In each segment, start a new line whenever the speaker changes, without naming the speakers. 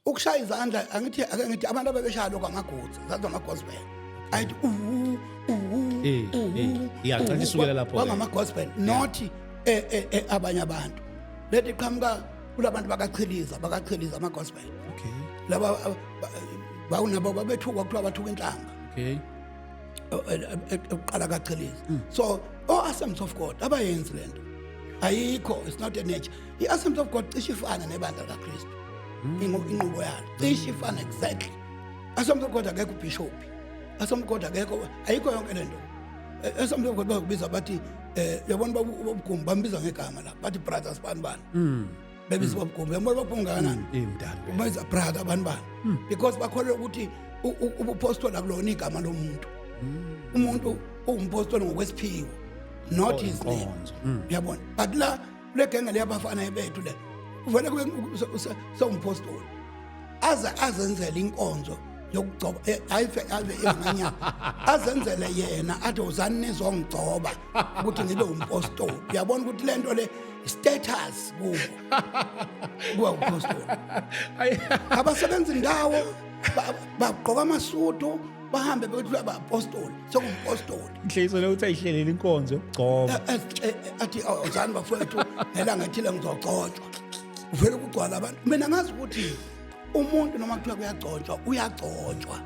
Ukushaya izandla, angithi ake ngithi abantu abebeshaya lokho amagudzi, zazi ama-gospel ayithi uhu uhu uhu.
Yeah, ngicela
uhu,
isukela lapho-ke.
Kwangama-gospel, not abanye abantu. Leti qhamuka kulabantu bakachiliza ama-gospel. Laba bawunabo babethukwa, kuthiwa bathuka inhlamba. Ukuqala kachiliza. So o-Assemblies of God abayenzi lento, ayikho, it's not a nature. I-Assemblies of God cishe ifana nebandla likaKristu. Inqubo yalo cishe ifana exactly. Assemblies of God akekho ubishop, Assemblies of God akekho, ayikho yonke lento. Assemblies of God bakubiza bathi uyabona babugumbi, bambiza ngegama la, bathi brothers bani bani. Bebiza babugumbi, uyabona babugumbi ngakanani?
Mdala.
Ubenza brother bani bani because bakholelwa ukuthi ubupostoli akulona igama lomuntu. Umuntu uwumpostoli ngokwesiphiwo, not his name.
Inkonzo.
Uyabona, but la kule genge leyabafana bethu le, uvele kube sewumpostoli, aze azenzele inkonzo yokugcoba, ayife ave engamanyala, azenzele yena, athi uzani nizongigcoba ukuthi ngibe umpostoli. Uyabona ukuthi lento le status kubo kuba umpostoli. Abasebenzi ndawo, bagqoka amasudu, bahambe bethi abapostoli, sekumpostoli.
Nhliso le uthi ayihlelele inkonzo yokugcoba.
Athi, "Awuzani bafowethu, ngelanga ethile ngizogcotshwa." Uvele kugcwala abantu. Mina ngazi ukuthi umuntu noma kuthiwa kuyagcotshwa, uyagcotshwa.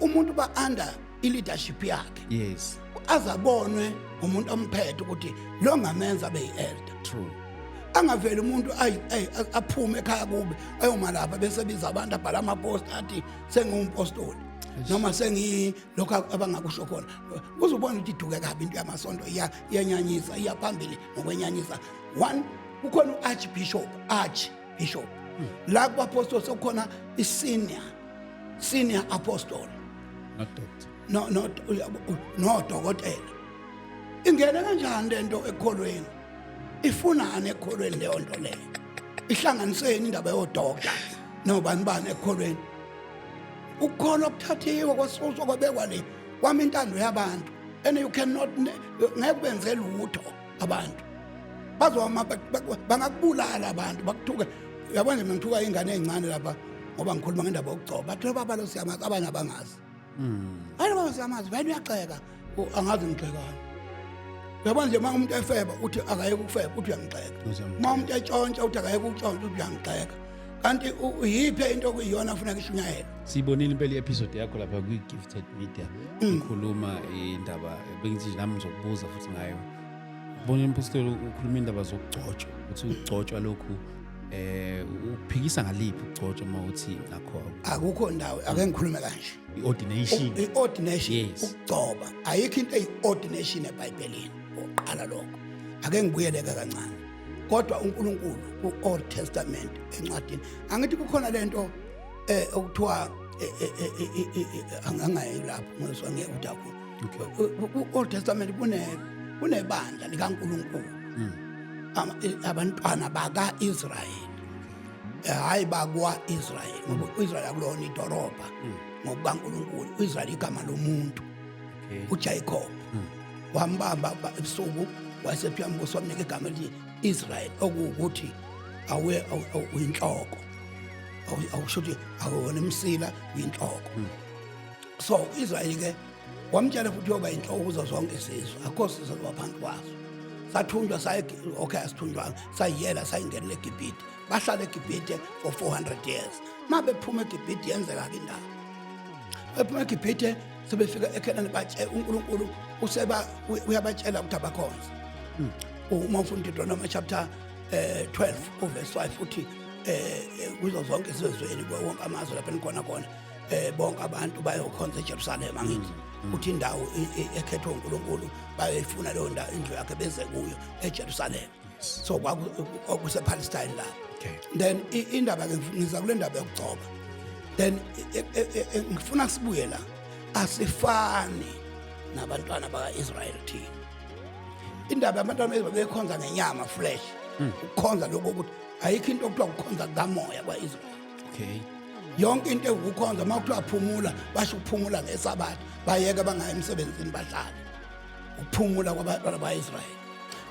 Umuntu ba under i-leadership yakhe, azabonwe umuntu omphethe ukuthi lo ngamenza abe yi-elder. Angaveli umuntu aphume ekhaya kube ayoma lapha, bese biza abantu, abhala amapost, athi sengiwumpostoli noma sengiyi lokho abangakusho khona. Uzobona ukuthi iduke kabi into yamasonto, iyanyanyisa, iya phambili nokwenyanyisa. One, kukhona u-archbishop, archbishop la kubapostoli, sekukhona i-senior senior apostle.
Not doctor.
No, no dokotela. Ingene kanjani lento ekholweni? Ifunani ekholweni leyo nto leyo? Ihlanganiseni indaba yodokta nobani bani ekholweni? Ukukholwa kuthathiwe, kwasuswa, kwabekwa le kwami intando yabantu, and you cannot, ngeke benze lutho abantu. Bazoma bangakubulala abantu, bakuthuke. Uyabona nje, mina ngithuka ingane ey'ncane lapha ngoba ngikhuluma ngendaba yokugcoba, bathi, "Lo baba lo siyamazi." Abanye abangazi. "Hayi, lo baba siyamazi, vele uyagxeka." Angazi ngigxekani. Uyabona nje, uma umuntu efeba, uthi akayeke ukufeba, uthi uyangigxeka.
Uthi uyamgxeka.
Uma umuntu etshontsha, uthi akayeke ukutshontsha, uthi uyangigxeka. Kanti yiphi into okuyiyona afuneka ishunyayelwe?
Siyibonile impela i-episode yakho lapha kwi-Gifted Media, ikhuluma indaba bengithi nje nami ngizokubuza futhi ngayo. Bona impostoli ukhuluma indaba zokugcotshwa, ukuthi ukugcotshwa lokhu uphikisa ngaliphi ukugcotshwa uma uthi ngakho?
Akukho ndawo. Ake ngikhulume kanje.
I-ordination.
I-ordination.
Yes.
Ukugcoba, ayikho into eyi-ordination eBhayibhelini, oqala lokho. Ake ngibuyeleke kancane kodwa. uNkulunkulu ku-Old Testament, encwadini, angithi kukhona lento okuthiwa angangayi lapho ngizwa ngeke ukuthi akho. Ku-Old Testament kunebandla likaNkulunkulu, abantwana baka-Israyeli. Hayi, bakwa-Israyeli, ngoba u-Israyeli akulona idorobha ngokukaNkulunkulu. U-Israyeli igama lomuntu. UJacob wambamba ebusuku, wayesethi uyambusa, wamnika igama elithi Israel, okuwukuthi awe uyinhloko. Awusho ukuthi awona umsila, uyinhloko. So Israel ke wamtshela futhi uyoba inhloko kuzo zonke izizwe, akho sizwe phansi kwazo. Sathunjwa saye, okay, asithunjwanga, sayiyela, sayingenela eGibhithe, bahlala eGibhithe for 400 years. Ma bephuma eGibhithe, yenzeka-ke indaba, bephuma eGibhithe, sebefika eKhenani, batshe uNkulunkulu useba uyabatshela ukuthi abakhonze. Uma ufunda Deuteronomy chapter 12 uverse 5, uthi kuzo zonke izizweni, kuwo wonke amazwe lapho enikhona khona, bonke abantu bayokhonza eJerusalem. Angithi uthi indawo ekhethwe uNkulunkulu, bayoyifuna leyo ndawo, indlu yakhe, beze kuyo eJerusalem. So kwakusePalestine la. Then indaba ke, ngiza kule ndaba yokugcoba. Then ngifuna sibuye la. Asifani nabantwana baka-Israel thina. Indaba yabantwana ba-Israel, bekhonza ngenyama, flesh, ukukhonza lokho ukuthi ayikho into okuthiwa ukukhonza kukamoya kwa-Israel. Yonke into ewukukhonza, uma kuthiwa phumula, basho ukuphumula ngesabatha, bayeke bangayi emsebenzini, bahlale, ukuphumula kwabantwana ba-Israyeli.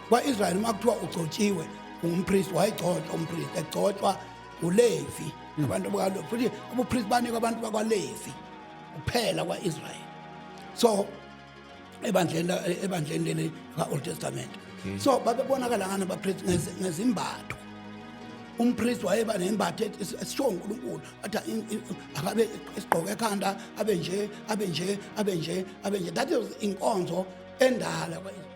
Kwa-Israyeli, uma kuthiwa ugcotshiwe, ungumpristi, wayegcotshwa umpristi, egcotshwa. uLevi, abantu bakalo, futhi ubupriest banikwa abantu bakwaLevi kuphela kwaIsrael. So ebandleni leli ka Old Testament, so babebonakala ngani abapriest? Ngezimbatho. Umpriest wayeba nembatho esisho uNkulunkulu athi akabe isigqoko ekhanda, abe nje, abe nje, abe nje, abe nje. That is inkonzo endala kwa-Israel.